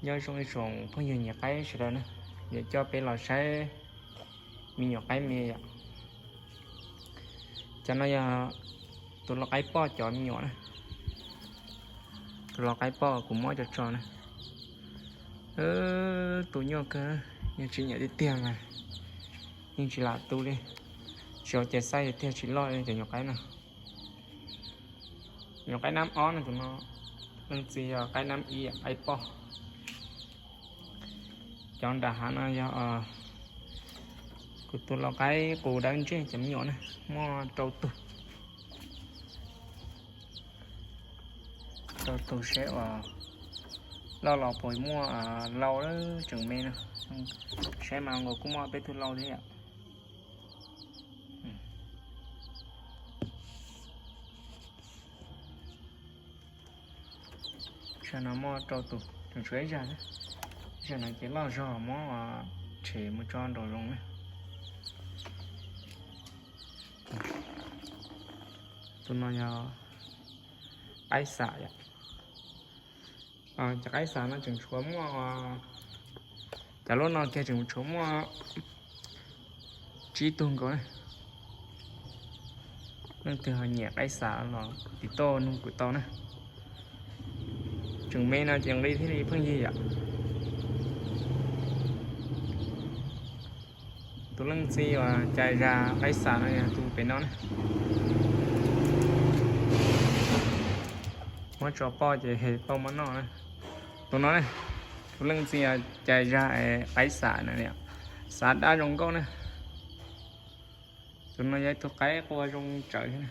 Nyob zoo ib tsoom phooj ywg nyiam qaib sawv daws na, yuav coj peb los saib me nyuam qaib me yom. Cov no yog tus lau qaib poj cov me nyuam na. Tus lau qaib poj kuv muab tso tso na. Tus nyuaj kawg, yeej tsis nyiam tiag tiag mas yeej tsis lam tu li. Tsis ua cas xav tiag, tsis loj li cov nyuam qaib no. Nyuam qaib nab ob no, tus no leej txiv yog qaib nab ib, qaib poj. Cov nram hav no yog kuv tus lau qaib qus dawb ntseg cov me nyuam na, muaj rau tug. Rau tug seb uas loj los puas muaj lau tseem me no. Saib mas nkaus kuj muaj peb tug lau thiab yom. Zag no muaj rau tus, tseem tshuav ib zag, zag no ces loj zog, muab tshem mus tso nraum zoov na. Tus no yog qaib xam yom. Cov qaib xam no tseem tshuav muaj, cov lub no kiag tseem tshuav muaj tsib tug nkaus na. Leej twg ho nyiam qaib xam los tiv tauj nug kuv tau na. Tseem me no ces nqi thiaj li pheej yig yom. Tus leej txiv uas cais zag qaib xam no yog tus pem no na. Muab tso poj ces tau muab noj na. Tus no ne, tus leej txiv uas cais zag qaib xam na, xav dab zoo nkauj na. Tus no yog ib tug qaib qua zoo tsawv thiab na.